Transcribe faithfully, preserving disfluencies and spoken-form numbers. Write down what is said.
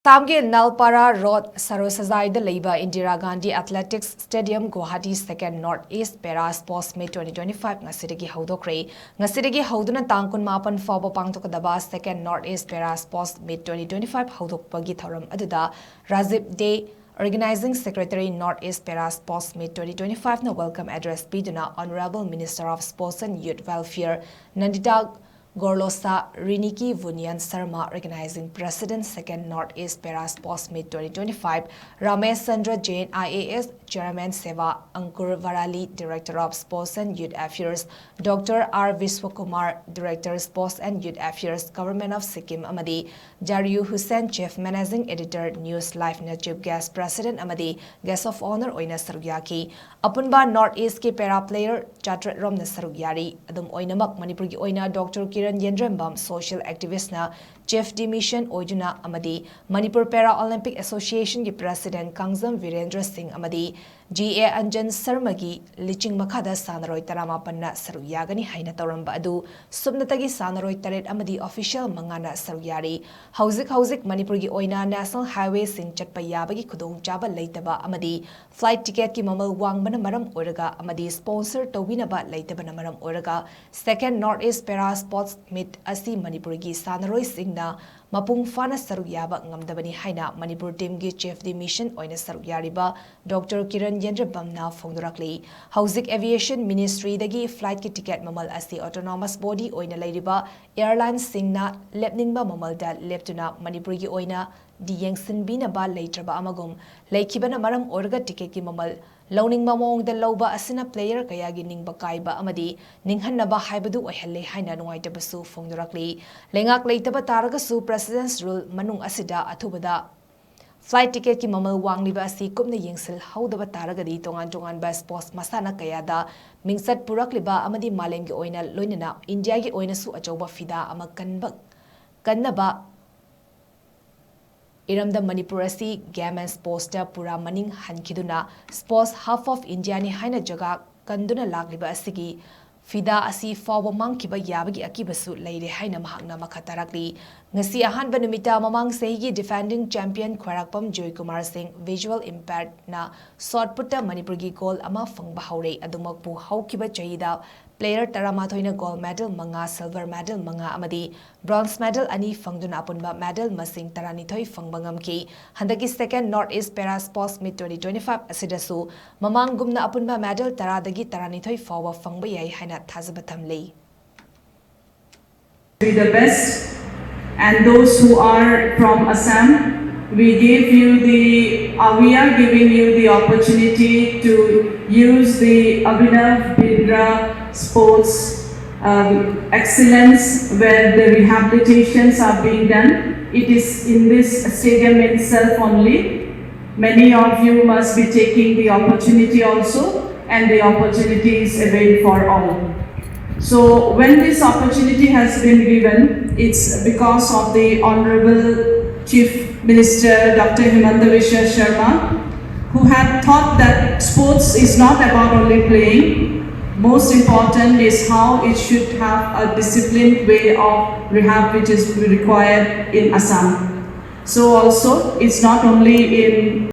ꯑꯁꯥꯝꯒꯤ ꯅꯥꯜꯄꯥꯔꯥ ꯔꯣꯗ ꯁꯔꯣꯁꯖꯥꯏꯗ ꯂꯩꯕ Indira Gandhi athletics stadium Guwahati ꯁꯦꯀꯦꯟ north east ꯄꯦꯔꯥ sports meet twenty twenty five ꯉꯁꯤꯗꯒꯤ ꯍꯧꯗꯣꯛꯈ꯭ꯔꯦ꯫ ꯉꯁꯤꯗꯒꯤ ꯍꯧꯗꯨꯅ ꯇꯥꯡ ꯀꯨꯟꯃꯥꯄꯟ ꯐꯥꯎꯕ ꯄꯥꯡꯊꯣꯛꯀꯗꯕ ꯁꯦꯀꯦꯟ north east ꯄꯦꯔꯥ sports meet twenty twenty five ꯍꯧꯗꯣꯛꯄꯒꯤ ꯊꯧꯔꯝ ꯑꯗꯨꯗ ꯔꯥꯖꯤꯕ ꯗꯦ, Organizing Secretary, North East Para Sports Meet twenty twenty-five ꯅ welcome address ꯄꯤꯗꯨꯅ Honourable Minister of Sports and Youth Welfare ꯅꯟꯗꯤꯇꯥ ꯒꯣꯔꯂꯣꯁꯥ, ꯔꯤꯅꯤꯀꯤ ꯚꯨꯅꯤꯌꯟ Sharma, Organizing President, Second North East Para Sports Meet twenty twenty-five, Ramesh Chandra Jain, I A S, Chairman, SEBA, Ankur Bhorali, Director of Sports and Youth Affairs, doctor R Biswakumar, Director, Sports and Youth Affairs, Government of Sikkim, ꯑꯃꯗꯤ ꯖꯥꯔꯤꯌꯨ Hussain, Chief Managing Editor, News Live ꯅ Chief Guest, President ꯑꯃꯗꯤ Guest of Honour ꯑꯣꯏꯅ ꯁꯔꯨꯛ ꯌꯥꯈꯤ꯫ ꯑꯄꯨꯟꯕ North East ꯀꯤ para player ꯆꯥꯇ꯭ꯔꯦꯠ ꯔꯣꯝꯅ ꯁꯔꯨꯛ ꯌꯥꯔꯤ꯫ ꯑꯗꯨꯝ ꯑꯣꯏꯅꯃꯛ, ꯃꯅꯤꯄꯨꯔꯒꯤ ꯑꯣꯏꯅ ꯗꯣꯛꯇꯔ ꯀꯤꯔꯟ ꯌꯦꯟꯗ꯭ꯔꯦꯝꯕꯝ, Social Activist ꯅ Chief de Mission ꯑꯣꯏꯗꯨꯅ ꯑꯃꯗꯤ ꯃꯅꯤꯄꯨꯔ Para Olympic Association ꯒꯤ President ꯀꯥꯡꯖꯝ ꯕꯤꯔꯦꯟꯗ꯭ꯔ ꯁꯤꯡ ꯑꯃꯗꯤ ꯖꯤ ꯑꯦ ꯑꯟꯖꯟ ꯁꯔꯃꯒꯤ ꯂꯤꯆꯤꯡ ꯃꯈꯥꯗ ꯁꯥꯟꯅꯔꯣꯏ ꯇꯔꯥꯃꯥꯄꯟꯅ ꯁꯔꯨꯛ ꯌꯥꯒꯅꯤ ꯍꯥꯏꯅ ꯇꯧꯔꯝꯕ ꯑꯗꯨ ꯁꯨꯞꯅꯇꯒꯤ ꯁꯥꯟꯅꯔꯣꯏ ꯇꯔꯦꯠ ꯑꯃꯗꯤ official ꯃꯉꯥꯅ ꯁꯔꯨꯛ ꯌꯥꯔꯤ꯫ ꯍꯧꯖꯤꯛ ꯍꯧꯖꯤꯛ ꯃꯅꯤꯄꯨꯔꯒꯤ ꯑꯣꯏꯅ national highway ꯁꯤꯡ ꯆꯠꯄ ꯌꯥꯕꯒꯤ ꯈꯨꯗꯣꯡꯆꯥꯕ ꯂꯩꯇꯕ ꯑꯃꯗꯤ flight ticket ꯀꯤ ꯃꯃꯜ ꯋꯥꯡꯕꯅ ꯃꯔꯝ ꯑꯣꯏꯔꯒ ꯑꯃꯗꯤ sponsor ꯇꯧꯕꯤꯅꯕ ꯂꯩꯇꯕꯅ ꯃꯔꯝ ꯑꯣꯏꯔꯒ Second North East Para Sports Meet ꯑꯁꯤ ꯃꯅꯤꯄꯨꯔꯒꯤ ꯁꯥꯟꯅꯔꯣꯏꯁꯤꯡꯅ ꯃꯄꯨꯡ ꯐꯥꯅ ꯁꯔꯨꯛ ꯌꯥꯕ ꯉꯝꯗꯕꯅꯤ ꯍꯥꯏꯅ ꯃꯅꯤꯄꯨꯔ team ꯒꯤ Chief de Mission ꯑꯣꯏꯅ ꯁꯔꯨꯛ ꯌꯥꯔꯤꯕ ꯗꯣꯛꯇꯔ ꯀꯤꯔꯟ ꯌꯦꯟꯗ꯭ꯔꯦꯝꯕꯝꯅ ꯐꯣꯡꯗꯣꯔꯛꯂꯤ꯫ ꯍꯧꯖꯤꯛ aviation ministry ꯗꯒꯤ flight ꯀꯤ ticket ꯃꯃꯜ ꯑꯁꯤ autonomous body ꯑꯣꯏꯅ ꯂꯩꯔꯤꯕ airline ꯁꯤꯡꯅ ꯂꯦꯞꯅꯤꯡꯕ ꯃꯃꯜꯗ ꯂꯦꯞꯇꯨꯅ ꯃꯅꯤꯄꯨꯔꯒꯤ ꯑꯣꯏꯅ ꯗꯤ ꯌꯦꯡꯁꯤꯟꯕꯤꯅꯕ ꯂꯩꯇ꯭ꯔꯕ ꯑꯃꯒꯨꯝ ꯂꯩꯈꯤꯕꯅ ꯃꯔꯝ ꯑꯣꯏꯔꯒ ticket ꯀꯤ ꯃꯃꯜ ꯂꯧꯅꯤꯡꯕ ꯃꯑꯣꯡꯗ ꯂꯧꯕ ꯑꯁꯤꯅ player ꯀꯌꯥꯒꯤ ꯅꯤꯡꯕ ꯀꯥꯏꯕ ꯑꯃꯗꯤ ꯅꯤꯡꯍꯟꯅꯕ ꯍꯥꯏꯕꯗꯨ ꯑꯣꯏꯍꯜꯂꯦ ꯍꯥꯏꯅ ꯅꯨꯡꯉꯥꯏꯇꯕꯁꯨ ꯐꯣꯡꯗꯣꯔꯛꯂꯤ꯫ ꯂꯩꯉꯥꯛ ꯂꯩꯇꯕ ꯇꯥꯔꯒꯁꯨ President's Rule ꯃꯅꯨꯡ ꯑꯁꯤꯗ ꯑꯊꯨꯕꯗ flight ticket ꯀꯤ ꯃꯃꯜ ꯋꯥꯡꯂꯤꯕ ꯑꯁꯤ ꯀꯨꯞꯅ ꯌꯦꯡꯁꯤꯜꯍꯧꯗꯕ ꯇꯥꯔꯒꯗꯤ ꯇꯣꯉꯥꯟ ꯇꯣꯉꯥꯟꯕ sports ꯃꯁꯥꯟꯅ ꯀꯌꯥꯗ ꯃꯤꯡꯆꯠ ꯄꯨꯔꯛꯂꯤꯕ ꯑꯃꯗꯤ ꯃꯥꯂꯦꯝꯒꯤ ꯑꯣꯏꯅ ꯂꯣꯏꯅꯅ ꯏꯟꯗꯤꯌꯥꯒꯤ ꯑꯣꯏꯅꯁꯨ ꯑꯆꯧꯕ ꯐꯤꯗꯥ ꯑꯃ ꯀꯟꯕ, ꯀꯟꯅꯕ ꯏꯔꯝꯗꯝ ꯃꯅꯤꯄꯨꯔ ꯑꯁꯤ game and sports ꯇ ꯄꯨꯔꯥ ꯃꯅꯤꯡ ꯍꯟꯈꯤꯗꯨꯅ sports hub of India ꯅꯤ ꯍꯥꯏꯅ ꯖꯒꯥ ꯀꯟꯗꯨꯅ ꯂꯥꯛꯂꯤꯕ ꯑꯁꯤꯒꯤ ꯐꯤꯗꯥ ꯑꯁꯤ ꯐꯥꯎꯕ ꯃꯥꯡꯈꯤꯕ ꯌꯥꯕꯒꯤ ꯑꯀꯤꯕꯁꯨ ꯂꯩꯔꯦ ꯍꯥꯏꯅ ꯃꯍꯥꯛꯅ ꯃꯈꯥ ꯇꯥꯔꯛꯂꯤ꯫ ꯉꯁꯤ ꯑꯍꯥꯟꯕ ꯅꯨꯃꯤꯠꯇ ꯃꯃꯥꯡ ꯆꯍꯤꯒꯤ defending champion ꯈ꯭ꯋꯥꯏꯔꯥꯛꯄꯝ ꯖꯣꯏꯀꯨꯃꯥꯔ ꯁꯤꯡ visual impairedꯅ shot putꯇ ꯃꯅꯤꯄꯨꯔꯒꯤ goal ꯑꯃ ꯐꯪꯕ ꯍꯧꯔꯦ꯫ ꯑꯗꯨꯃꯛꯄꯨ ꯍꯧꯈꯤꯕ ꯆꯍꯤꯗ player ꯇꯔꯥꯃꯥꯊꯣꯏꯅ gold medal ꯃꯉꯥ, silver medal ꯃꯉꯥ ꯑꯃꯗꯤ bronze medal ꯑꯅꯤ ꯐꯪꯗꯨꯅ ꯑꯄꯨꯟꯕ medal ꯃꯁꯤꯡ ꯇꯔꯥꯅꯤꯊꯣꯏ ꯐꯪꯕ ꯉꯝꯈꯤ꯫ ꯍꯟꯗꯛꯀꯤ second North East Para Sports Meet twenty twenty-five ꯑꯁꯤꯗꯁꯨ ꯃꯃꯥꯡꯒꯨꯝꯅ ꯑꯄꯨꯟꯕ medal ꯇꯔꯥꯗꯒꯤ ꯇꯔꯥꯅꯤꯊꯣꯏ ꯐꯥꯎꯕ ꯐꯪꯕ ꯌꯥꯏ ꯍꯥꯏꯅ ꯊꯥꯖꯕ ꯊꯝꯂꯤ꯫ Be the best. And those who are from Assam, we give you the, uh, we are giving you the opportunity to use the Abhinav Bindra Sports, um, Excellence, where the rehabilitations are being done. It is in this stadium itself only. Many of you must be taking the opportunity also, and the opportunity is available for all. So when this opportunity has been given, it's because of the Honorable Chief Minister Doctor Himanta Biswa Sharma, who had thought that sports is not about only playing. Most important is how it should have a disciplined way of rehab which is required in Assam. So also, it's not only in